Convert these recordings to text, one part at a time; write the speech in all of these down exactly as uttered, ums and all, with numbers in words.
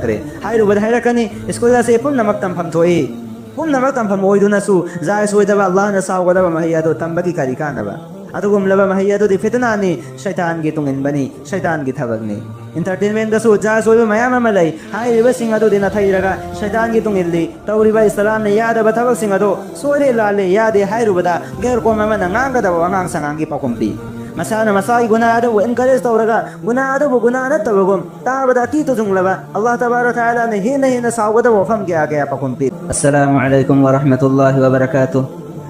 ꯈ꯭ꯔꯦ꯫ ꯍꯥꯏꯔꯨꯕꯗ ꯍꯥꯏꯔꯛꯀꯅꯤ, ꯁ꯭ꯀꯨꯜ ꯑꯁꯤ ꯄꯨꯝꯅꯃꯛ ꯇꯝꯐꯝ ꯊꯣꯛꯏ꯫ ꯄꯨꯝꯅꯃꯛ ꯇꯝꯐꯝ ꯑꯣꯏꯗꯨꯅꯁꯨ ꯖꯥꯏꯖ ꯑꯣꯏꯗꯕ, ꯑꯜꯂꯥꯍꯅ ꯁꯥꯎꯒꯗꯕ ꯃꯍꯩ ꯑꯗꯨ ꯇꯝꯕꯒꯤ ꯀꯔꯤ ꯀꯥꯟꯅꯕ? ꯑꯗꯨꯒꯨꯝꯂꯕ ꯃꯍꯩ ꯑꯗꯨꯗꯤ ꯐꯤꯇꯅꯥꯅꯤ, ꯁꯩꯇꯥꯟꯒꯤ ꯇꯨꯡꯏꯟꯕꯅꯤ, ꯁꯩꯇꯥꯟꯒꯤ ꯊꯕꯛꯅꯤ꯫ ꯏꯟꯇꯔꯇꯦꯟꯃꯦꯟꯗꯁꯨ ꯖꯥꯏꯖ ꯑꯣꯏꯕ ꯃꯌꯥꯝ ꯑꯃ ꯂꯩ꯫ ꯍꯥꯏꯔꯤꯕꯁꯤꯡ ꯑꯗꯨꯗꯤ ꯅꯥꯊꯩꯔꯒ ꯁꯩꯇꯥꯟꯒꯤ ꯇꯨꯡ ꯏꯜꯂꯤ꯫ ꯇꯧꯔꯤꯕ ꯏꯁꯂꯥꯝꯅ ꯌꯥꯗꯕ ꯊꯕꯛꯁꯤꯡ ꯑꯗꯨ ꯁꯣꯏꯔꯦ, ꯂꯥꯜꯂꯦ, ꯌꯥꯗꯦ ꯍꯥꯏꯔꯨꯕꯗ ꯒꯦꯔ ꯀꯣꯝ ꯑꯃꯅ ꯉꯥꯡꯒꯗꯕ ꯋꯥꯉꯥꯡ ꯁꯉꯥꯡꯒꯤ ꯄꯥꯎꯈꯨꯝ ꯄꯤ꯫ ꯃꯁꯥꯅ ꯃꯁꯥꯒꯤ ꯒꯨꯅꯥ ꯑꯗꯨꯕꯨ ꯑꯦꯟꯀꯔꯦꯖ ꯇꯧꯔꯒ ꯒꯨꯅꯥ ꯑꯗꯨꯕꯨ ꯒꯨꯅꯥ ꯅꯠꯇꯕꯒꯨꯝ ꯇꯥꯕꯗ ꯑꯀꯤ ꯇꯨꯖꯨꯡꯂꯕ ꯑꯜꯂꯥꯍ ꯇꯕꯥꯔꯛ ꯇꯥꯂꯥꯅ ꯍꯦꯟꯅ ꯍꯦꯟꯅ ꯁꯥꯎꯒꯗꯕ ꯋꯥꯐꯝ ꯀꯌꯥ ꯀꯌꯥ ꯄꯥꯎꯈꯨꯝ ꯄꯤ꯫ ꯑꯁꯁꯂꯥꯃꯨ ꯑꯂꯥꯏꯀꯨꯝ ꯋꯔꯍꯃꯇꯨꯜꯂꯥꯍꯤ ꯋꯕꯔꯀꯥꯇꯨ꯫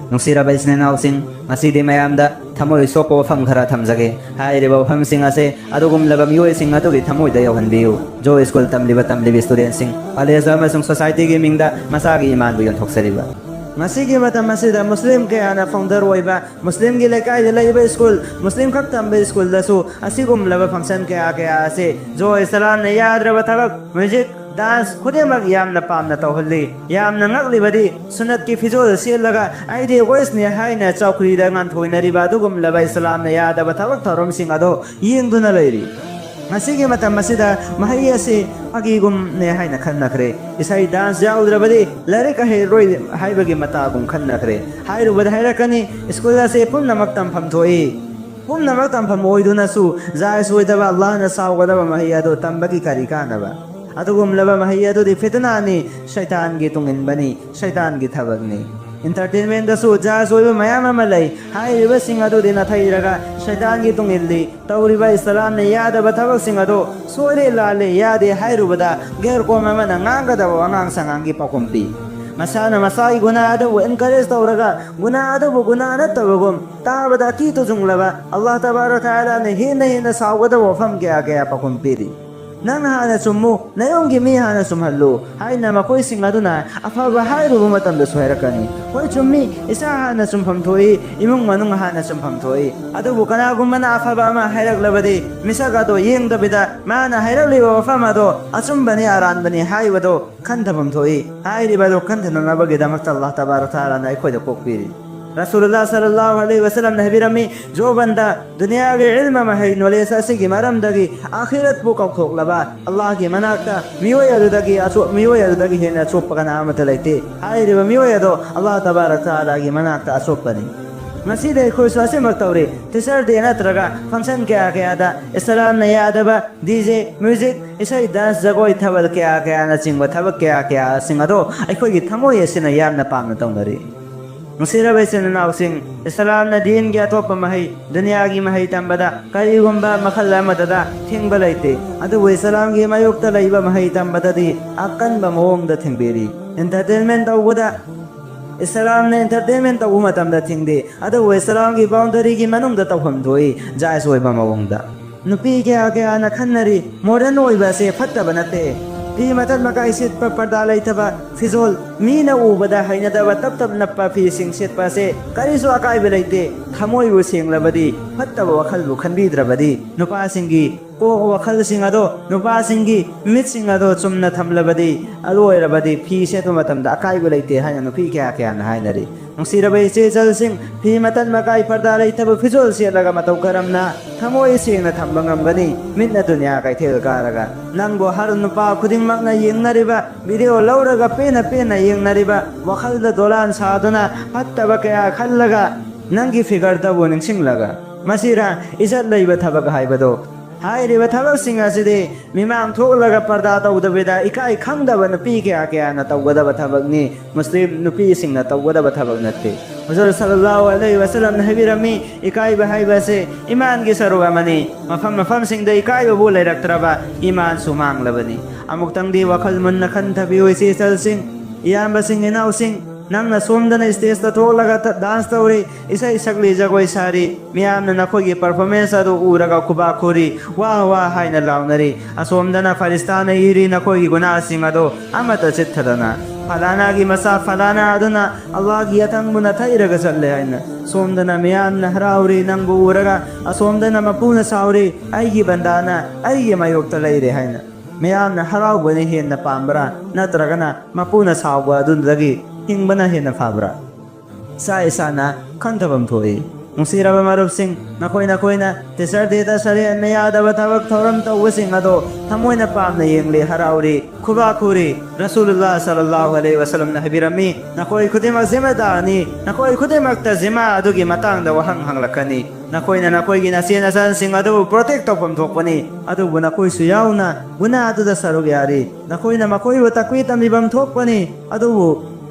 ꯅꯨꯡꯁꯤꯔꯕ ꯏꯆꯤꯟ ꯏꯅꯥꯎꯁꯤꯡ, ꯉꯁꯤꯗꯤ ꯃꯌꯥꯝꯗ ꯊꯃꯣꯏ ꯁꯣꯛꯄ ꯋꯥꯐꯝ ꯈꯔ ꯊꯝꯖꯒꯦ꯫ ꯍꯥꯏꯔꯤꯕ ꯋꯥꯐꯝꯁꯤꯡ ꯑꯁꯦ ꯑꯗꯨꯒꯨꯝꯂꯕ ꯃꯤꯑꯣꯏꯁꯤꯡ ꯑꯗꯨꯒꯤ ꯊꯃꯣꯏꯗ ꯌꯧꯍꯟꯕꯤꯌꯨ꯫ ꯖꯣ ꯁ꯭ꯀꯨꯜ ꯇꯝꯂꯤꯕ ꯇꯝꯂꯤꯕꯤ ꯁ꯭ꯇꯨꯗꯦꯟꯠꯁꯤꯡ, ꯀꯣꯂꯦꯖ ꯑꯃꯁꯨꯡ ꯁꯣꯁꯥꯏꯇꯤꯒꯤ ꯃꯤꯡꯗ ꯃꯁꯥꯒꯤ ꯏꯃꯥꯟꯕꯨ ꯌꯣꯟꯊꯣꯛꯆꯔꯤꯕ꯫ ꯉꯁꯤꯒꯤ ꯃꯇꯝ ꯑꯁꯤꯗ ꯃꯨꯁꯂꯤꯝ ꯀꯌꯥꯅ ꯐꯥꯎꯟꯗꯔ ꯑꯣꯏꯕ, ꯃꯨꯁꯂꯤꯝꯒꯤ ꯂꯩꯀꯥꯏꯗ ꯂꯩꯕ ꯁ꯭ꯀꯨꯜ, ꯃꯨꯁꯂꯤꯝ ꯈꯛ ꯇꯝꯕ ꯁ꯭ꯀꯨꯜꯗꯁꯨ ꯑꯁꯤꯒꯨꯝꯂꯕ ꯐꯪꯁꯟ ꯀꯌꯥ ꯀꯌꯥ ꯑꯁꯤ ꯖꯣ ꯏꯁꯂꯥꯝꯅ ꯌꯥꯗ꯭ꯔꯕ ꯊꯕꯛ, ꯃ꯭ꯌꯨꯖꯤꯛ, ꯗꯥꯟꯁ ꯈꯨꯗꯤꯡꯃꯛ ꯌꯥꯝꯅ ꯄꯥꯝꯅ ꯇꯧꯍꯜꯂꯤ꯫ ꯌꯥꯝꯅ ꯉꯛꯂꯤꯕꯗꯤ ꯁꯨꯅꯠꯀꯤ ꯐꯤꯖꯣꯜ ꯁꯦꯠꯂꯒ ꯑꯩꯗꯤ ꯋꯦꯁꯅꯦ ꯍꯥꯏꯅ ꯆꯧꯀ꯭ꯔꯤꯗ ꯉꯥꯟꯊꯣꯏꯅꯔꯤꯕ ꯑꯗꯨꯒꯨꯝꯂꯕ ꯏꯁꯂꯥꯝꯅ ꯌꯥꯗꯕ ꯊꯕꯛ ꯊꯧꯔꯝꯁꯤꯡ ꯑꯗꯨ ꯌꯦꯡꯗꯨꯅ ꯂꯩꯔꯤ꯫ ꯉꯁꯤꯒꯤ ꯃꯇꯝ ꯑꯁꯤꯗ ꯃꯍꯩ ꯑꯁꯤ ꯐꯥꯒꯤꯒꯨꯝꯅꯦ ꯍꯥꯏꯅ ꯈꯟꯅꯈ꯭ꯔꯦ꯫ ꯏꯁꯩ ꯗꯥꯟꯁ ꯌꯥꯎꯗ꯭ꯔꯕꯗꯤ ꯂꯥꯏꯔꯤꯛ ꯍꯩꯔꯣꯏ ꯍꯥꯏꯕꯒꯤ ꯃꯇꯥꯒꯨꯝ ꯈꯟꯅꯈ꯭ꯔꯦ꯫ ꯍꯥꯏꯔꯨꯕꯗ ꯍꯥꯏꯔꯛꯀꯅꯤ, ꯁ꯭ꯀꯨꯜ ꯑꯁꯤ ꯄꯨꯝꯅꯃꯛ ꯇꯝꯐꯝ ꯊꯣꯛꯏ꯫ ꯄꯨꯝꯅꯃꯛ ꯇꯝꯐꯝ ꯑꯣꯏꯗꯨꯅꯁꯨ ꯖꯥꯏꯖ ꯑꯣꯏꯗꯕ, ꯑꯜꯂꯥꯍꯅ ꯁꯥꯎꯒꯗꯕ ꯃꯍꯩ ꯑꯗꯨ ꯇꯝꯕꯒꯤ ꯀꯔꯤ ꯀꯥꯟꯅꯕ? ꯑꯗꯨꯒꯨꯝꯂꯕ ꯃꯍꯩ ꯑꯗꯨꯗꯤ ꯐꯤꯇꯅꯥꯅꯤ, ꯁꯩꯇꯥꯟꯒꯤ ꯇꯨꯡꯏꯟꯕꯅꯤ, ꯁꯩꯇꯥꯟꯒꯤ ꯊꯕꯛꯅꯤ꯫ ꯏꯟꯇꯔꯇꯦꯟꯃꯦꯟꯗꯁꯨ ꯖꯥꯏꯖ ꯑꯣꯏꯕ ꯃꯌꯥꯝ ꯑꯃ ꯂꯩ꯫ ꯍꯥꯏꯔꯤꯕꯁꯤꯡ ꯑꯗꯨꯗꯤ ꯅꯥꯊꯩꯔꯒ ꯁꯩꯇꯥꯟꯒꯤ ꯇꯨꯡ ꯏꯜꯂꯤ꯫ ꯇꯧꯔꯤꯕ ꯏꯁꯂꯥꯝꯅ ꯌꯥꯗꯕ ꯊꯕꯛꯁꯤꯡ ꯑꯗꯨ ꯁꯣꯏꯔꯦ, ꯂꯥꯜꯂꯦ, ꯌꯥꯗꯦ ꯍꯥꯏꯔꯨꯕꯗ ꯒꯦꯔ ꯀꯣꯝ ꯑꯃꯅ ꯉꯥꯡꯒꯗꯕ ꯋꯥꯉꯥꯡ ꯁꯉꯥꯡꯒꯤ ꯄꯥꯎꯈꯨꯝ ꯄꯤ꯫ ꯃꯁꯥꯅ ꯃꯁꯥꯒꯤ ꯒꯨꯅꯥ ꯑꯗꯨꯕꯨ ꯑꯦꯟꯀꯔꯦꯖ ꯇꯧꯔꯒ ꯒꯨꯅꯥ ꯑꯗꯨꯕꯨ ꯒꯨꯅꯥ ꯅꯠꯇꯕꯒꯨꯝ ꯇꯥꯕꯗ ꯑꯀꯤ ꯇꯨꯖꯨꯡꯂꯕ ꯑꯜꯂꯥꯍ ꯇꯕꯥꯔꯛ ꯇꯥꯂꯥꯅ ꯍꯦꯟꯅ ꯍꯦꯟꯅ ꯁꯥꯎꯒꯗꯕ ꯋꯥꯐꯝ ꯀꯌꯥ ꯀꯌꯥ ꯄꯥꯎꯈꯨꯝ ꯄꯤꯔꯤ꯫ ꯅꯪꯅ ꯍꯥꯟꯅ ꯆꯨꯝꯃꯨ, ꯅꯌꯨꯝꯒꯤ ꯃꯤ ꯍꯥꯟꯅ ꯆꯨꯝꯍꯜꯂꯨ ꯍꯥꯏꯅ ꯃꯈꯣꯏꯁꯤꯡ ꯑꯗꯨꯅ ꯑꯐꯕ ꯍꯥꯏꯔꯨꯕ ꯃꯇꯝꯗꯁꯨ ꯍꯥꯏꯔꯛꯀꯅꯤ꯫ ꯍꯣꯏ, ꯆꯨꯝꯃꯤ, ꯏꯁꯥ ꯍꯥꯟꯅ ꯆꯨꯝꯐꯝ ꯊꯣꯛꯏ, ꯏꯃꯨꯡ ꯃꯅꯨꯡ ꯍꯥꯟꯅ ꯆꯨꯝꯐꯝ ꯊꯣꯛꯏ꯫ ꯑꯗꯨꯕꯨ ꯀꯅꯥꯒꯨꯝꯕꯅ ꯑꯐꯕ ꯑꯃ ꯍꯥꯏꯔꯛꯂꯕꯗꯤ ꯃꯤꯁꯛ ꯑꯗꯣ ꯌꯦꯡꯗꯕꯤꯗ ꯃꯥꯅ ꯍꯥꯏꯔꯛꯂꯤꯕ ꯋꯥꯐꯝ ꯑꯗꯣ ꯑꯆꯨꯝꯕꯅꯤ, ꯑꯔꯥꯟꯕꯅꯤ ꯍꯥꯏꯕꯗꯣ ꯈꯟꯊꯐꯝ ꯊꯣꯛꯏ꯫ ꯍꯥꯏꯔꯤꯕ ꯑꯗꯣ ꯈꯟꯊꯅꯅꯕꯒꯤꯗꯃꯛꯇ ꯑꯜꯂꯥꯍ ꯇꯕꯥꯔꯛ ꯇꯥꯂꯥꯅ ꯑꯩꯈꯣꯏꯗ ꯀꯣꯛꯄꯤꯔꯤ꯫ ꯔꯁꯨꯂꯨꯜꯂꯥꯍ ꯁꯜꯂꯜꯂꯥꯍꯨ ꯑꯂꯩꯍꯤ ꯋꯁꯜꯂꯝꯅ ꯍꯥꯏꯕꯤꯔꯝꯃꯤ, "ꯖꯣ ꯕꯟꯗꯥ, ꯗꯨꯅꯤꯌꯥꯒꯤ ꯏꯜꯃ ꯃꯍꯩ, ꯅꯣꯂꯦꯖ ꯑꯁꯤꯒꯤ ꯃꯔꯝꯗꯒꯤ ꯑꯥꯈꯤꯔꯠꯄꯨ ꯀꯥꯎꯊꯣꯛꯂꯕ, ꯑꯜꯂꯥꯍꯒꯤ ꯃꯅꯥꯛꯇ ꯃꯤꯑꯣꯏ ꯑꯗꯨꯗꯒꯤ ꯑꯆꯣꯞ-, ꯃꯤꯑꯣꯏ ꯑꯗꯨꯗꯒꯤ ꯍꯦꯟꯅ ꯑꯆꯣꯞꯄ ꯀꯅꯥ ꯑꯃꯠꯇ ꯂꯩꯇꯦ"꯫ ꯍꯥꯏꯔꯤꯕ ꯃꯤꯑꯣꯏ ꯑꯗꯣ ꯑꯜꯂꯥꯍ ꯇꯕꯥꯔꯛ ꯇꯥꯂꯥꯒꯤ ꯃꯅꯥꯛꯇ ꯑꯆꯣꯞꯄꯅꯤ꯫ ꯉꯁꯤꯗꯤ ꯑꯩꯈꯣꯏꯁꯨ ꯑꯁꯤꯃꯛ ꯇꯧꯔꯤ꯫ ꯇꯤꯆꯔ ꯗꯦ ꯅꯠꯇ꯭ꯔꯒ ꯐꯪꯁꯟ ꯀꯌꯥ ꯀꯌꯥꯗ ꯏꯁꯂꯥꯝꯅ ꯌꯥꯗꯕ ꯗꯤ ꯖꯦ, ꯃ꯭ꯌꯨꯖꯤꯛ, ꯏꯁꯩ, ꯗꯥꯟꯁ, ꯖꯒꯣꯏ, ꯊꯥꯕꯜ ꯀꯌꯥ ꯀꯌꯥꯅꯆꯤꯡꯕ ꯊꯕꯛ ꯀꯌꯥ ꯀꯌꯥꯁꯤꯡ ꯑꯗꯣ ꯑꯩꯈꯣꯏꯒꯤ ꯊꯃꯣꯏ ꯑꯁꯤꯅ ꯌꯥꯝꯅ ꯄꯥꯝꯅ ꯇꯧꯅꯔꯤ꯫ ꯅꯨꯡꯁꯤꯔꯕ ꯏꯆꯤꯟ ꯏꯅꯥꯎꯁꯤꯡ, ꯏꯁꯂꯥꯝꯅ ꯗꯤꯟꯒꯤ ꯑꯇꯣꯞꯄ ꯃꯍꯩ, ꯗꯨꯅꯤꯌꯥꯒꯤ ꯃꯍꯩ ꯇꯝꯕꯗ ꯀꯔꯤꯒꯨꯝꯕ ꯃꯈꯜ ꯑꯃꯗꯗ ꯊꯤꯡꯕ ꯂꯩꯇꯦ꯫ ꯑꯗꯨꯕꯨ ꯏꯁꯂꯥꯝꯒꯤ ꯃꯥꯌꯣꯛꯇ ꯂꯩꯕ ꯃꯍꯩ ꯇꯝꯕꯗꯗꯤ ꯑꯀꯟꯕ ꯃꯑꯣꯡꯗ ꯊꯤꯡꯕꯤꯔꯤ꯫ ꯑꯦꯟꯇꯔꯇꯦꯟꯃꯦꯟ ꯇꯧꯕꯗ ꯏꯁꯂꯥꯝꯅ ꯑꯦꯟꯇꯔꯇꯦꯟꯃꯦꯟ ꯇꯧꯕ ꯃꯇꯝꯗ ꯊꯤꯡꯗꯦ, ꯑꯗꯨꯕꯨ ꯏꯁꯂꯥꯝꯒꯤ ꯕꯥꯎꯟꯗꯔꯤꯒꯤ ꯃꯅꯨꯡꯗ ꯇꯧꯐꯝ ꯊꯣꯛꯏ, ꯖꯥꯏꯖ ꯑꯣꯏꯕ ꯃꯑꯣꯡꯗ꯫ ꯅꯨꯄꯤ ꯀꯌꯥ ꯀꯌꯥꯅ ꯈꯟꯅꯔꯤ, ꯃꯣꯗꯔꯟ ꯑꯣꯏꯕ ꯑꯁꯦ ꯐꯠꯇꯕ ꯅꯠꯇꯦ꯫ ꯐꯤ ꯃꯇꯠ ꯃꯀꯥꯏ ꯁꯦꯠꯄ, ꯄꯔꯗꯥ ꯂꯩꯇꯕ ꯐꯤꯖꯣꯜ, ꯃꯤꯅ ꯎꯕꯗ ꯍꯩꯅꯗꯕ ꯇꯞ ꯇꯞ ꯅꯞꯄ ꯐꯤꯁꯤꯡ ꯁꯦꯠꯄ ꯑꯁꯦ ꯀꯔꯤꯁꯨ ꯑꯀꯥꯏꯕ ꯂꯩꯇꯦ꯫ ꯊꯃꯣꯏꯕꯨ ꯁꯦꯡꯂꯕꯗꯤ, ꯐꯠꯇꯕ ꯋꯥꯈꯜꯕꯨ ꯈꯟꯕꯤꯗ꯭ꯔꯕꯗꯤ, ꯅꯨꯄꯥꯁꯤꯡꯒꯤ ꯀꯣꯛ ꯋꯥꯈꯜꯁꯤꯡ ꯑꯗꯣ, ꯅꯨꯄꯥꯁꯤꯡꯒꯤ ꯃꯤꯠꯁꯤꯡ ꯑꯗꯣ ꯆꯨꯝꯅ ꯊꯝꯂꯕꯗꯤ, ꯑꯗꯨ ꯑꯣꯏꯔꯕꯗꯤ ꯐꯤ ꯁꯦꯠꯄ ꯃꯇꯝꯗ ꯑꯀꯥꯏꯕ ꯂꯩꯇꯦ ꯍꯥꯏꯅ ꯅꯨꯄꯤ ꯀꯌꯥ ꯀꯌꯥꯅ ꯍꯥꯏꯅꯔꯤ꯫ ꯅꯨꯡꯁꯤꯔꯕ ꯏꯆꯦ ꯏꯆꯜꯁꯤꯡ, ꯐꯤ ꯃꯇꯠ ꯃꯀꯥꯏ, ꯄꯔꯗꯥ ꯂꯩꯇꯕ ꯐꯤꯖꯣꯜ ꯁꯦꯠꯂꯒ ꯃꯇꯧ ꯀꯔꯝꯅ ꯊꯃꯣꯏ ꯁꯦꯡꯅ ꯊꯝꯕ ꯉꯝꯒꯅꯤ? ꯃꯤꯠꯅ ꯗꯨꯅꯤꯌꯥ ꯀꯩꯊꯦꯜ ꯀꯥꯔꯒ ꯅꯪꯕꯨ ꯍꯔ ꯅꯨꯄꯥ ꯈꯨꯗꯤꯡꯃꯛꯅ ꯌꯦꯡꯅꯔꯤꯕ, ꯚꯤꯗꯤꯑꯣ ꯂꯧꯔꯒ ꯄꯦꯟꯅ ꯄꯦꯟꯅ ꯌꯦꯡꯅꯔꯤꯕ, ꯋꯥꯈꯜꯗ ꯗꯣꯂꯥꯟ ꯁꯥꯗꯨꯅ ꯐꯠꯇꯕ ꯀꯌꯥ ꯈꯜꯂꯒ ꯅꯪꯒꯤ ꯐꯤꯒꯔꯗꯕꯨ ꯅꯤꯡꯁꯤꯡꯂꯒ꯫ ꯃꯁꯤꯔ ꯏꯖꯠ ꯂꯩꯕ ꯊꯕꯛ ꯍꯥꯏꯕꯗꯣ? ꯍꯥꯏꯔꯤꯕ ꯊꯕꯛꯁꯤꯡ ꯑꯁꯤꯗꯤ ꯃꯤꯃꯥꯡ ꯊꯣꯛꯂꯒ ꯄꯔꯗꯥ ꯇꯧꯗꯕꯤꯗ ꯏꯀꯥꯏ ꯈꯪꯗꯕ ꯅꯨꯄꯤ ꯀꯌꯥ ꯀꯌꯥꯅ ꯇꯧꯒꯗꯕ ꯊꯕꯛꯅꯤ, ꯃꯨꯁꯂꯤꯝ ꯅꯨꯄꯤꯁꯤꯡꯅ ꯇꯧꯒꯗꯕ ꯊꯕꯛ ꯅꯠꯇꯦ꯫ ꯍꯨꯖꯨꯔ ꯁꯜꯂꯜꯂꯥꯍꯨ ꯑꯂꯩꯍꯤ ꯋꯁꯜꯂꯝꯅ ꯍꯥꯏꯕꯤꯔꯝꯃꯤ, ꯏꯀꯥꯏꯕ ꯍꯥꯏꯕ ꯑꯁꯤ ꯏꯃꯥꯟꯒꯤ ꯁꯔꯨꯛ ꯑꯃꯅꯤ꯫ ꯃꯐꯝ ꯃꯐꯝꯁꯤꯡꯗ ꯏꯀꯥꯏꯕꯕꯨ ꯂꯩꯔꯛꯇ꯭ꯔꯕ ꯏꯃꯥꯟꯁꯨ ꯃꯥꯡꯂꯕꯅꯤ꯫ ꯑꯃꯨꯛꯇꯪꯗꯤ ꯋꯥꯈꯜ ꯃꯨꯟꯅ ꯈꯟꯊꯕꯤꯌꯨ ꯏꯆꯦ ꯏꯆꯜꯁꯤꯡ, ꯏꯌꯥꯝꯕꯁꯤꯡ, ꯏꯅꯥꯎꯁꯤꯡ꯫ ꯅꯪꯅ ꯁꯣꯝꯗꯅ ꯁ꯭ꯇꯦꯖꯇ ꯊꯣꯛꯂꯒ ꯊ-, ꯗꯥꯟꯁ ꯇꯧꯔꯤ, ꯏꯁꯩ ꯁꯛꯂꯤ, ꯖꯒꯣꯏ ꯁꯥꯔꯤ, ꯃꯤꯌꯥꯝꯅ ꯅꯈꯣꯏꯒꯤ ꯄꯔꯐꯣꯔꯃꯦꯟꯁ ꯑꯗꯨ ꯎꯔꯒ ꯈꯨꯕꯥꯛ ꯈꯨꯔꯤ, "ꯋꯥ, ꯋꯥ" ꯍꯥꯏꯅ ꯂꯥꯎꯅꯔꯤ꯫ ꯑꯁꯣꯝꯗꯅ ꯐꯔꯤꯁꯇꯥꯅ ꯏꯔꯤ, ꯅꯈꯣꯏꯒꯤ ꯒꯨꯅꯥꯁꯤꯡ ꯑꯗꯨ ꯑꯃꯠꯇ ꯆꯤꯠꯊꯗꯅ꯫ ꯐꯂꯥꯅꯥꯒꯤ ꯃꯆꯥ ꯐꯂꯥꯅꯥ ꯑꯗꯨꯅ ꯑꯜꯂꯥꯍꯒꯤ ꯑꯊꯪꯕꯅ ꯊꯛꯏꯔꯒ ꯆꯠꯂꯦ ꯍꯥꯏꯅ꯫ ꯁꯣꯝꯗꯅ ꯃꯤꯌꯥꯝꯅ ꯍꯔꯥꯎꯔꯤ ꯅꯪꯕꯨ ꯎꯔꯒ, ꯑꯁꯣꯝꯗꯅ ꯃꯄꯨꯅ ꯁꯥꯎꯔꯤ, "ꯑꯩꯒꯤ ꯕꯟꯗꯥꯅ ꯑꯩꯒꯤ ꯃꯥꯌꯣꯛꯇ ꯂꯩꯔꯦ" ꯍꯥꯏꯅ꯫ ꯃꯤꯌꯥꯝꯅ ꯍꯔꯥꯎꯕꯅ ꯍꯦꯟꯅ ꯄꯥꯝꯕ꯭ꯔꯥ, ꯅꯠꯇ꯭ꯔꯒꯅ ꯃꯄꯨꯅ ꯁꯥꯎꯕ ꯑꯗꯨꯗꯒꯤ ꯍꯤꯡꯕꯅ ꯍꯦꯟꯅ ꯐꯕ꯭ꯔꯥ? ꯏꯁꯥ ꯏꯁꯥꯅ ꯈꯟꯊꯐꯝ ꯊꯣꯛꯏ꯫ ꯅꯨꯡꯁꯤꯔꯕ ꯃꯔꯨꯞꯁꯤꯡ, ꯅꯈꯣꯏ ꯅꯈꯣꯏꯅ Teacher Day ꯗ ꯁꯔꯦꯟꯅ ꯌꯥꯗꯕ ꯊꯕꯛ ꯊꯧꯔꯝ ꯇꯧꯕꯁꯤꯡ ꯑꯗꯣ ꯊꯃꯣꯏꯅ ꯄꯥꯝꯅ ꯌꯦꯡꯂꯤ, ꯍꯔꯥꯎꯔꯤ, ꯈꯨꯕꯥꯛ ꯈꯨꯔꯤ꯫ ꯔꯁꯨꯂꯨꯜꯂꯥ ꯁꯜꯂꯜꯂꯥꯍꯨ ꯑꯂꯩꯍꯤ ꯋꯁꯜꯂꯝꯅ ꯍꯥꯏꯕꯤꯔꯝꯃꯤ, "ꯅꯈꯣꯏ ꯈꯨꯗꯤꯡꯃꯛ ꯖꯤꯝꯃꯦꯗꯥꯔꯅꯤ, ꯅꯈꯣꯏ ꯈꯨꯗꯤꯡꯃꯛꯇ ꯖꯤꯝꯃꯥ ꯑꯗꯨꯒꯤ ꯃꯇꯥꯡꯗ ꯋꯥꯍꯪ ꯍꯪꯂꯛꯀꯅꯤ꯫ ꯅꯈꯣꯏꯅ ꯅꯈꯣꯏꯒꯤ ꯅꯆꯦ ꯅꯆꯥꯁꯤꯡ ꯑꯗꯨ protect ꯇꯧꯐꯝ ꯊꯣꯛꯄꯅꯤ, ꯑꯗꯨꯕꯨ ꯅꯈꯣꯏꯁꯨ ꯌꯥꯎꯅ ꯒꯨꯅꯥ ꯑꯗꯨꯗ ꯁꯔꯨꯛ ꯌꯥꯔꯤ꯫ ꯅꯈꯣꯏꯅ ꯃꯈꯣꯏꯕꯨ ꯇꯥꯛꯄꯤ ꯇꯝꯕꯤꯐꯝ ꯊꯣꯛꯄꯅꯤ, ꯑꯗꯨꯕꯨ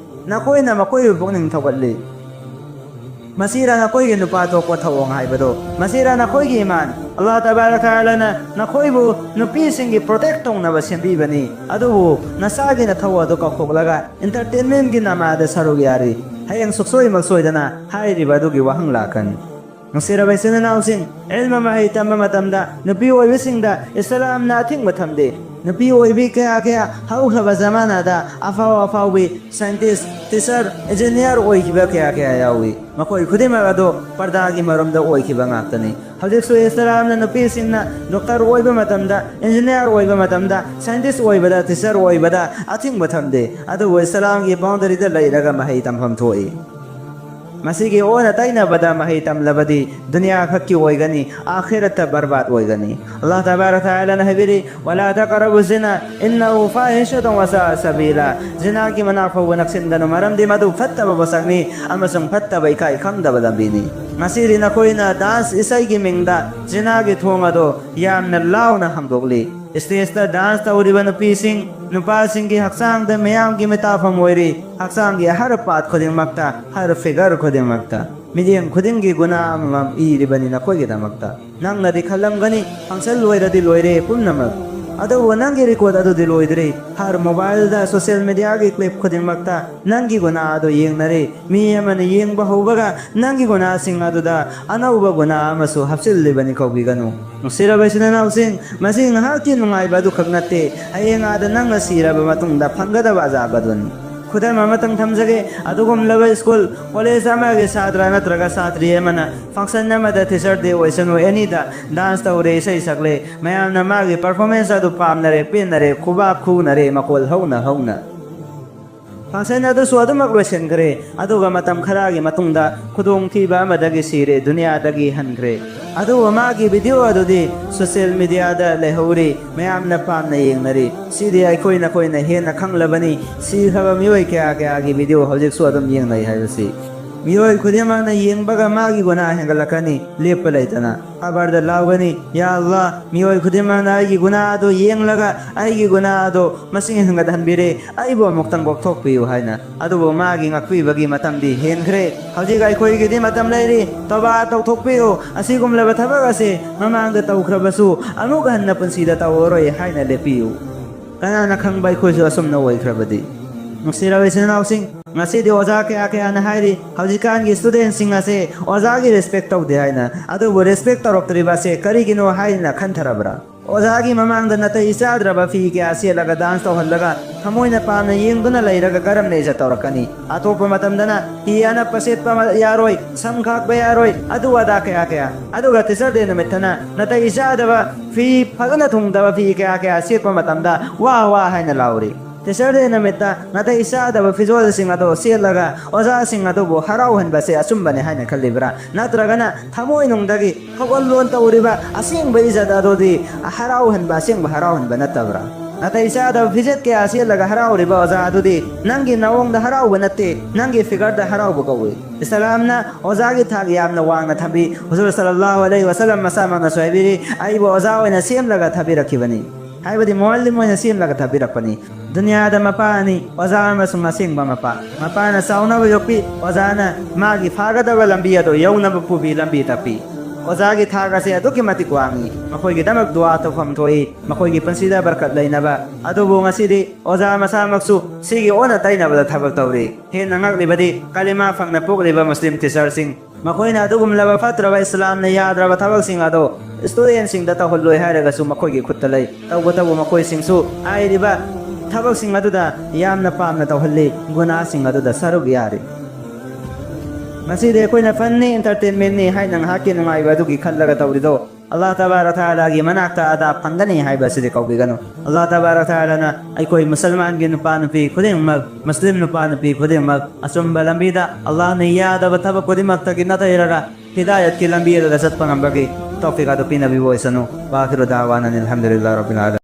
ꯅꯈꯣꯏꯅ ꯃꯈꯣꯏꯕꯨ ꯄꯨꯛꯅꯤꯡ ꯊꯧꯒꯠꯂꯤ꯫ ꯃꯁꯤꯔ ꯅꯈꯣꯏꯒꯤ ꯅꯨꯄꯥ ꯊꯣꯛꯄ ꯊꯧꯑꯣꯡ ꯍꯥꯏꯕꯗꯣ? ꯃꯁꯤꯔ ꯅꯈꯣꯏꯒꯤ ꯏꯃꯥꯟ? ꯑꯜꯂꯥꯍ ꯇꯕꯥꯔꯀ ꯋꯥ ꯇꯥꯂꯥꯅ ꯅꯈꯣꯏꯕꯨ ꯅꯨꯄꯤꯁꯤꯡꯒꯤ protect ꯇꯧꯅꯕ ꯁꯦꯝꯕꯤꯕꯅꯤ, ꯑꯗꯨꯕꯨ ꯅꯁꯥꯒꯤ ꯅꯊꯧ ꯑꯗꯨ ꯀꯥꯎꯊꯣꯛꯂꯒ entertainment ꯀꯤ ꯅꯃꯥꯗ ꯁꯔꯨꯛ ꯌꯥꯔꯤ꯫ ꯍꯌꯦꯡ ꯁꯨꯛꯁꯣꯏ ꯃꯛꯁꯣꯏꯗꯅ ꯍꯥꯏꯔꯤꯕ ꯑꯗꯨꯒꯤ ꯋꯥꯍꯪ ꯂꯥꯛꯀꯅꯤ꯫ ꯅꯨꯡꯁꯤꯔꯕ ꯏꯆꯤꯟ ꯏꯅꯥꯎꯁꯤꯡ, ꯏꯜꯃ ꯃꯍꯩ ꯇꯝꯕ ꯃꯇꯝꯗ ꯅꯨꯄꯤ ꯑꯣꯏꯕꯁꯤꯡꯗ ꯏꯁꯂꯥꯝꯅ ꯑꯊꯤꯡꯕ ꯊꯝꯗꯦ꯫ ꯅꯨꯄꯤ ꯑꯣꯏꯕꯤ ꯀꯌꯥ ꯀꯌꯥ ꯍꯧꯈ꯭ꯔꯕ ꯖꯃꯥꯅꯥꯗ ꯑꯐꯥꯎ ꯑꯐꯥꯎꯕꯤ scientist, teacher, engineer ꯑꯣꯏꯈꯤꯕ ꯀꯌꯥ ꯀꯌꯥ ꯌꯥꯎꯏ꯫ ꯃꯈꯣꯏ ꯈꯨꯗꯤꯡꯃꯛ ꯑꯗꯨ ꯄꯔꯗꯥꯒꯤ ꯃꯔꯨꯝꯗ ꯑꯣꯏꯈꯤꯕ ꯉꯥꯛꯇꯅꯤ꯫ ꯍꯧꯖꯤꯛꯁꯨ ꯏꯁꯂꯥꯝꯅ ꯅꯨꯄꯤꯁꯤꯡꯅ doctor ꯑꯣꯏꯕ ꯃꯇꯝꯗ, engineer ꯑꯣꯏꯕ ꯃꯇꯝꯗ, scientist ꯑꯣꯏꯕꯗ, teacher ꯑꯣꯏꯕꯗ ꯑꯊꯤꯡꯕ ꯊꯝꯗꯦ꯫ ꯑꯗꯨꯕꯨ ꯏꯁꯂꯥꯝꯒꯤ boundary ꯗ ꯂꯩꯔꯒ ꯃꯍꯩ ꯇꯝꯐꯝ ꯊꯣꯛꯏ꯫ ꯃꯁꯤꯒꯤ ꯑꯣꯟꯅ ꯇꯩꯅꯕꯗ ꯃꯍꯩ ꯇꯝꯂꯕꯗꯤ ꯗꯨꯅꯤꯌꯥ ꯈꯛꯀꯤ ꯑꯣꯏꯒꯅꯤ, ꯑꯥꯈꯤꯔꯠꯇ ꯕꯔꯕꯥꯗ ꯑꯣꯏꯒꯅꯤ꯫ ꯑꯜꯂꯥꯍ ꯇꯕꯥꯔꯀ ꯋꯥ ꯇꯥꯂꯥꯅ ꯍꯥꯏꯕꯤꯔꯤ, "ꯋꯂꯥ ꯇꯛꯔꯕꯨ ꯖꯤꯅꯥ ꯏꯟꯅꯍꯨ ꯐꯥꯍꯤꯁꯥꯇꯨꯟ ꯋꯁꯥ ꯁꯕꯤꯂꯥ"꯫ ꯖꯤꯅꯥꯒꯤ ꯃꯅꯥꯛ ꯐꯥꯎꯕ ꯅꯛꯁꯤꯟꯒꯅꯨ, ꯃꯔꯝꯗꯤ ꯃꯗꯨ ꯐꯠꯇꯕ ꯄꯣꯠꯁꯛꯅꯤ ꯑꯃꯁꯨꯡ ꯐꯠꯇꯕ ꯏꯀꯥꯏ ꯈꯪꯗꯕ ꯂꯝꯕꯤꯅꯤ꯫ ꯉꯁꯤꯗꯤ ꯅꯈꯣꯏꯅ dance ꯏꯁꯩꯒꯤ ꯃꯤꯡꯗ ꯖꯤꯅꯥꯒꯤ ꯊꯣꯡ ꯑꯗꯨ ꯌꯥꯝꯅ ꯂꯥꯎꯅ ꯍꯥꯡꯗꯣꯛꯂꯤ꯫ Stage ꯇ dance ꯇꯧꯔꯤꯕ ꯅꯨꯄꯤꯁꯤꯡ, ꯅꯨꯄꯥꯁꯤꯡꯒꯤ ꯍꯛꯆꯥꯡꯗ ꯃꯤꯌꯥꯝꯒꯤ ꯃꯤꯇꯥꯐꯝ ꯑꯣꯏꯔꯤ꯫ ꯍꯛꯆꯥꯡꯒꯤ ꯍꯔ part ꯈꯨꯗꯤꯡꯃꯛꯇ, ꯍꯔ figure ꯈꯨꯗꯤꯡꯃꯛꯇ ꯃꯤꯠꯌꯦꯡ ꯈꯨꯗꯤꯡꯒꯤ ꯒꯨꯅꯥ ꯑꯃꯃꯝ ꯏꯔꯤꯕꯅꯤ ꯅꯈꯣꯏꯒꯤꯗꯃꯛꯇ꯫ ꯅꯪꯅꯗꯤ ꯈꯜꯂꯝꯒꯅꯤ, function ꯂꯣꯏꯔꯗꯤ ꯂꯣꯏꯔꯦ ꯄꯨꯝꯅꯃꯛ꯫ ꯑꯗꯨꯕꯨ ꯅꯪꯒꯤ record ꯑꯗꯨꯗꯤ ꯂꯣꯏꯗ꯭ꯔꯤ꯫ ꯍꯔ mobile ꯗ social media ꯒꯤ clip ꯈꯨꯗꯤꯡꯃꯛꯇ ꯅꯪꯒꯤ ꯒꯨꯅꯥ ꯑꯗꯨ ꯌꯦꯡꯅꯔꯤ꯫ ꯃꯤ ꯑꯃꯅ ꯌꯦꯡꯕ ꯍꯧꯕꯒ ꯅꯪꯒꯤ ꯒꯨꯅꯥꯁꯤꯡ ꯑꯗꯨꯗ ꯑꯅꯧꯕ ꯒꯨꯅꯥ ꯑꯃꯁꯨ ꯍꯥꯞꯆꯤꯜꯂꯤꯕꯅꯤ, ꯀꯧꯕꯤꯒꯅꯨ꯫ ꯅꯨꯡꯁꯤꯔꯕ ꯏꯆꯤꯟ ꯏꯅꯥꯎꯁꯤꯡ, ꯃꯁꯤ ꯉꯥꯏꯍꯥꯛꯀꯤ ꯅꯨꯡꯉꯥꯏꯕ ꯑꯗꯨꯈꯛ ꯅꯠꯇꯦ, ꯍꯌꯦꯡ ꯑꯥꯗ ꯅꯪꯅ ꯁꯤꯔꯕ ꯃꯇꯨꯡꯗ ꯐꯪꯒꯗꯕ ꯑꯖꯥꯕ ꯑꯗꯨꯅꯤ꯫ ꯈꯨꯗꯝ ꯑꯃꯇꯪ ꯊꯝꯖꯒꯦ, ꯑꯗꯨꯒꯨꯝꯂꯕ school, college ꯑꯃꯒꯤ ꯁꯥꯇ꯭ꯔ ꯅꯠꯇ꯭ꯔꯒ ꯁꯥꯇ꯭ꯔꯤ ꯑꯃꯅ function ꯑꯃꯗ Teacher Day ꯑꯣꯏꯁꯅꯨ, any ꯗ dance ꯇꯧꯔꯦ, ꯏꯁꯩ ꯁꯛꯂꯦ, ꯃꯌꯥꯝꯅ ꯃꯥꯒꯤ performance ꯑꯗꯨ ꯄꯥꯝꯅꯔꯦ, ꯄꯦꯟꯅꯔꯦ, ꯈꯨꯕꯥꯛ ꯈꯨꯅꯔꯦ ꯃꯈꯣꯜ ꯍꯧꯅ ꯍꯧꯅ꯫ Function ꯑꯗꯨꯁꯨ ꯑꯗꯨꯃꯛ ꯂꯣꯏꯁꯤꯟꯈ꯭ꯔꯦ꯫ ꯑꯗꯨꯒ ꯃꯇꯝ ꯈꯔꯒꯤ ꯃꯇꯨꯡꯗ ꯈꯨꯗꯣꯡꯊꯤꯕ ꯑꯃꯗꯒꯤ ꯁꯤꯔꯦ, ꯗꯨꯅꯤꯌꯥꯗꯒꯤ ꯍꯟꯈ꯭ꯔꯦ꯫ ꯑꯗꯨꯕꯨ ꯃꯥꯒꯤ video ꯑꯗꯨꯗꯤ social media ꯗ ꯂꯩꯍꯧꯔꯤ, ꯃꯌꯥꯝꯅ ꯄꯥꯝꯅ ꯌꯦꯡꯅꯔꯤ꯫ ꯁꯤꯗꯤ ꯑꯩꯈꯣꯏ ꯅꯈꯣꯏꯅ ꯍꯦꯟꯅ ꯈꯪꯂꯕꯅꯤ, ꯁꯤꯈ꯭ꯔꯕ ꯃꯤꯑꯣꯏ ꯀꯌꯥ ꯀꯌꯥꯒꯤ video ꯍꯧꯖꯤꯛꯁꯨ ꯑꯗꯨꯝ ꯌꯦꯡꯅꯩ ꯍꯥꯏꯕꯁꯤ꯫ ꯃꯤꯑꯣꯏ ꯈꯨꯗꯤꯡꯃꯛꯅ ꯌꯦꯡꯕꯒ ꯃꯥꯒꯤ ꯒꯨꯅꯥ ꯍꯦꯟꯒꯠꯂꯛꯀꯅꯤ, ꯂꯦꯞꯄ ꯂꯩꯇꯅ꯫ ꯈꯕꯔꯗ ꯂꯥꯎꯒꯅꯤ, "ꯌꯥ ꯑꯜꯂꯥꯍ, ꯃꯤꯑꯣꯏ ꯈꯨꯗꯤꯡꯃꯛꯅ ꯑꯩꯒꯤ ꯒꯨꯅꯥ ꯑꯗꯨ ꯌꯦꯡꯂꯒ ꯑꯩꯒꯤ ꯒꯨꯅꯥ ꯑꯗꯨ ꯃꯁꯤꯡ ꯍꯦꯟꯒꯠꯍꯟꯕꯤꯔꯦ, ꯑꯩꯕꯨ ꯑꯃꯨꯛꯇꯪ ꯀꯣꯛꯊꯣꯛꯄꯤꯌꯨ" ꯍꯥꯏꯅ꯫ ꯑꯗꯨꯕꯨ ꯃꯥꯒꯤ ꯉꯥꯛꯄꯤꯕꯒꯤ ꯃꯇꯝꯗꯤ ꯍꯦꯟꯈ꯭ꯔꯦ꯫ ꯍꯧꯖꯤꯛ ꯑꯩꯈꯣꯏꯒꯤꯗꯤ ꯃꯇꯝ ꯂꯩꯔꯤ, ꯇꯧꯕꯥ ꯇꯧꯊꯣꯛꯄꯤꯌꯨ꯫ ꯑꯁꯤꯒꯨꯝꯂꯕ ꯊꯕꯛ ꯑꯁꯤ ꯃꯃꯥꯡꯗ ꯇꯧꯈ꯭ꯔꯕꯁꯨ ꯑꯃꯨꯛ ꯍꯟꯅ ꯄꯨꯟꯁꯤꯗ ꯇꯧꯔꯔꯣꯏ ꯍꯥꯏꯅ ꯂꯦꯞꯄꯤꯌꯨ꯫ ꯀꯅꯥꯅ ꯈꯪꯕ ꯑꯩꯈꯣꯏꯁꯨ ꯑꯁꯨꯝꯅ ꯑꯣꯏꯈ꯭ꯔꯕꯗꯤ? ꯅꯨꯡꯁꯤꯔꯕ ꯏꯆꯤꯟ ꯏꯅꯥꯎꯁꯤꯡ, ꯉꯁꯤꯗꯤ ꯑꯣꯖꯥ ꯀꯌꯥ ꯀꯌꯥꯅ ꯍꯥꯏꯔꯤ, ꯍꯧꯖꯤꯛꯀꯥꯟꯒꯤ student ꯁꯤꯡ ꯑꯁꯦ ꯑꯣꯖꯥꯒꯤ respect ꯇꯧꯗꯦ ꯍꯥꯏꯅ꯫ ꯑꯗꯨꯕꯨ respect ꯇꯧꯔꯛꯇ꯭ꯔꯤꯕ ꯑꯁꯦ ꯀꯔꯤꯒꯤꯅꯣ ꯍꯥꯏꯅ ꯈꯟꯊꯔꯕ꯭ꯔꯥ? ꯑꯣꯖꯥꯒꯤ ꯃꯃꯥꯡꯗ ꯅꯥꯇꯩ ꯆꯥꯗ꯭ꯔꯕ ꯐꯤ ꯀꯌꯥ ꯁꯦꯠꯂꯒ dance ꯇꯧꯍꯜꯂꯒ ꯊꯃꯣꯏꯅ ꯄꯥꯝꯅ ꯌꯦꯡꯗꯨꯅ ꯂꯩꯔꯒ ꯀꯔꯝꯅ ꯏꯖꯠ ꯇꯧꯔꯛꯀꯅꯤ? ꯑꯇꯣꯞꯄ ꯃꯇꯝꯗꯅ ꯐꯤ ꯑꯅꯞꯄ ꯁꯦꯠꯄ ꯑꯃ ꯌꯥꯔꯣꯏ, ꯁꯝ ꯈꯥꯛꯄ ꯌꯥꯔꯣꯏ, ꯑꯗꯨ ꯑꯗꯥ ꯀꯌꯥ ꯀꯌꯥ꯫ ꯑꯗꯨꯒ teacher day ꯅꯨꯃꯤꯠꯇꯅ ꯅꯥꯇꯩ ꯆꯥꯗꯕ ꯐꯤ, ꯐꯖꯅ ꯊꯨꯡꯗꯕ ꯐꯤ ꯀꯌꯥ ꯀꯌꯥ ꯁꯦꯠꯄ ꯃꯇꯝꯗ ꯋꯥ ꯋꯥ ꯍꯥꯏꯅ ꯂꯥꯎꯔꯤ꯫ Teacher day ꯅꯨꯃꯤꯠꯇ ꯅꯥꯇꯩ ꯆꯥꯗꯕ ꯐꯤꯖꯣꯜꯁꯤꯡ ꯑꯗꯣ ꯁꯦꯠꯂꯒ ꯑꯣꯖꯥꯁꯤꯡ ꯑꯗꯨꯕꯨ ꯍꯔꯥꯎꯍꯟꯕꯁꯦ ꯑꯆꯨꯝꯕꯅꯦ ꯍꯥꯏꯅ ꯈꯜꯂꯤꯕ꯭ꯔꯥ? ꯅꯠꯇ꯭ꯔꯒꯅ ꯊꯃꯣꯏꯅꯨꯡꯗꯒꯤ ꯊꯧꯒꯜꯂꯣꯟ ꯇꯧꯔꯤꯕ ꯑꯁꯦꯡꯕ ꯏꯖꯠ ꯑꯗꯨꯗꯤ ꯍꯔꯥꯎꯍꯟꯕ, ꯑꯁꯦꯡꯕ ꯍꯔꯥꯎꯍꯟꯕ ꯅꯠꯇꯕ꯭ꯔꯥ? ꯅꯥꯇꯩ ꯆꯥꯗꯕ ꯐꯤꯖꯦꯠ ꯀꯌꯥ ꯁꯦꯠꯂꯒ ꯍꯔꯥꯎꯔꯤꯕ ꯑꯣꯖꯥ ꯑꯗꯨꯗꯤ ꯅꯪꯒꯤ ꯅꯥꯑꯣꯡꯗ ꯍꯔꯥꯎꯕ ꯅꯠꯇꯦ, ꯅꯪꯒꯤ figure ꯗ ꯍꯔꯥꯎꯕ ꯀꯧꯏ꯫ ꯏꯁꯂꯥꯝꯅ ꯑꯣꯖꯥꯒꯤ ꯊꯥꯛ ꯌꯥꯝꯅ ꯋꯥꯡꯅ ꯊꯝꯕꯤ꯫ ꯍꯨꯖꯨꯔ ꯁꯜꯂꯜꯂꯥꯍꯨ ꯑꯂꯩꯍꯤ ꯋꯁꯜꯂꯝ ꯃꯁꯥꯃꯛꯅꯁꯨ ꯍꯥꯏꯕꯤꯔꯤ, "ꯑꯩꯕꯨ ꯑꯣꯖꯥ ꯑꯣꯏꯅ ꯁꯦꯝꯂꯒ ꯊꯥꯕꯤꯔꯛꯈꯤꯕꯅꯤ"꯫ ꯍꯥꯏꯕꯗꯤ ꯃꯨꯑꯜꯂꯤꯝ ꯑꯣꯏꯅ ꯁꯦꯝꯂꯒ ꯊꯥꯕꯤꯔꯛꯄꯅꯤ꯫ ꯗꯨꯅꯤꯌꯥꯗ ꯃꯄꯥ ꯑꯅꯤ, ꯑꯣꯖꯥ ꯑꯃꯁꯨꯡ ꯑꯁꯦꯡꯕ ꯃꯄꯥ꯫ ꯃꯄꯥꯅ ꯆꯥꯎꯅꯕ ꯌꯣꯛꯄꯤ, ꯑꯣꯖꯥꯅ ꯃꯥꯒꯤ ꯐꯥꯒꯗꯕ ꯂꯝꯕꯤ ꯑꯗꯨ ꯌꯧꯅꯕ ꯄꯨꯕꯤ, ꯂꯝꯕꯤ ꯇꯥꯛꯄꯤ꯫ ꯑꯣꯖꯥꯒꯤ ꯊꯥꯛ ꯑꯁꯤ ꯑꯗꯨꯛꯀꯤ ꯃꯇꯤꯛ ꯋꯥꯡꯏ, ꯃꯈꯣꯏꯒꯤꯗꯃꯛ ꯗꯨꯋꯥ ꯇꯧꯐꯝ ꯊꯣꯛꯏ, ꯃꯈꯣꯏꯒꯤ ꯄꯨꯟꯁꯤꯗ ꯕꯔꯀꯠ ꯂꯩꯅꯕ꯫ ꯑꯗꯨꯕꯨ ꯉꯁꯤꯗꯤ ꯑꯣꯖꯥ ꯃꯁꯥꯃꯛꯁꯨ ꯁꯤꯒꯤ ꯑꯣꯟꯅ ꯇꯩꯅꯕꯗ ꯊꯕꯛ ꯇꯧꯔꯤ꯫ ꯍꯦꯟꯅ ꯉꯛꯂꯤꯕꯗꯤ ꯀꯂꯤꯃꯥ ꯐꯪꯅ ꯄꯣꯛꯂꯤꯕ ꯃꯨꯁꯂꯤꯝ teacher ꯁꯤꯡ꯫ ꯃꯈꯣꯏꯅ ꯑꯗꯨꯒꯨꯝꯂꯕ ꯐꯠꯇ꯭ꯔꯕ ꯏꯁꯂꯥꯝꯅ ꯌꯥꯗ꯭ꯔꯕ ꯊꯕꯛꯁꯤꯡ ꯑꯗꯨ student ꯁꯤꯡꯗ ꯇꯧꯍꯜꯂꯣꯏ ꯍꯥꯏꯔꯒꯁꯨ ꯃꯈꯣꯏꯒꯤ ꯈꯨꯠꯇ ꯂꯩ꯫ ꯇꯧꯕꯇꯕꯨ ꯃꯈꯣꯏꯁꯤꯡꯁꯨ ꯍꯥꯏꯔꯤꯕ ꯊꯕꯛꯁꯤꯡ ꯑꯗꯨꯗ ꯌꯥꯝꯅ ꯄꯥꯝꯅ ꯇꯧꯍꯜꯂꯤ, ꯒꯨꯅꯥꯁꯤꯡ ꯑꯗꯨꯗ ꯁꯔꯨꯛ ꯌꯥꯔꯤ꯫ ꯃꯁꯤꯗꯤ ꯑꯩꯈꯣꯏꯅ fun ꯅꯤ, entertainment ꯅꯤ ꯍꯥꯏꯅ ꯉꯥꯏꯍꯥꯛꯀꯤ ꯅꯨꯡꯉꯥꯏꯕ ꯑꯗꯨꯒꯤ ꯈꯜꯂꯒ ꯇꯧꯔꯤꯗꯣ ꯑꯜꯂꯥꯍ ꯇꯕꯥꯔꯛ ꯇꯥꯂꯥꯒꯤ ꯃꯅꯥꯛꯇ ꯑꯗꯥ ꯐꯪꯒꯅꯤ ꯍꯥꯏꯕ ꯑꯁꯤꯗꯤ ꯀꯥꯎꯕꯤꯒꯅꯨ꯫ ꯑꯜꯂꯥꯍ ꯇꯕꯥꯔꯛ ꯇꯥꯂꯥꯅ ꯑꯩꯈꯣꯏ ꯃꯨꯁꯜꯃꯥꯟꯒꯤ ꯅꯨꯄꯥ ꯅꯨꯄꯤ ꯈꯨꯗꯤꯡꯃꯛ, ꯃꯨꯁꯂꯤꯝ ꯅꯨꯄꯥ ꯅꯨꯄꯤ ꯈꯨꯗꯤꯡꯃꯛ ꯑꯆꯨꯝꯕ ꯂꯝꯕꯤꯗ, ꯑꯜꯂꯥꯍꯅ ꯌꯥꯗꯕ ꯊꯕꯛ ꯈꯨꯗꯤꯡꯃꯛꯇꯒꯤ ꯅꯥꯊꯩꯔꯒ ꯍꯤꯗꯥꯌꯠꯀꯤ ꯂꯝꯕꯤ ꯑꯗꯨꯗ ꯆꯠꯄ ꯉꯝꯕꯒꯤ ꯇꯧꯐꯤꯛ ꯑꯗꯨ ꯄꯤꯅꯕꯤꯕ ꯑꯣꯏꯁꯅꯨ꯫ ꯋꯥꯈꯤꯔꯨ ꯗꯥꯋꯥꯅ ꯑꯅꯤꯜ ꯍꯝꯗꯨꯂꯤꯜꯂꯥꯍ ꯔꯕꯤꯜ ꯑꯥꯂꯃꯤꯟ꯫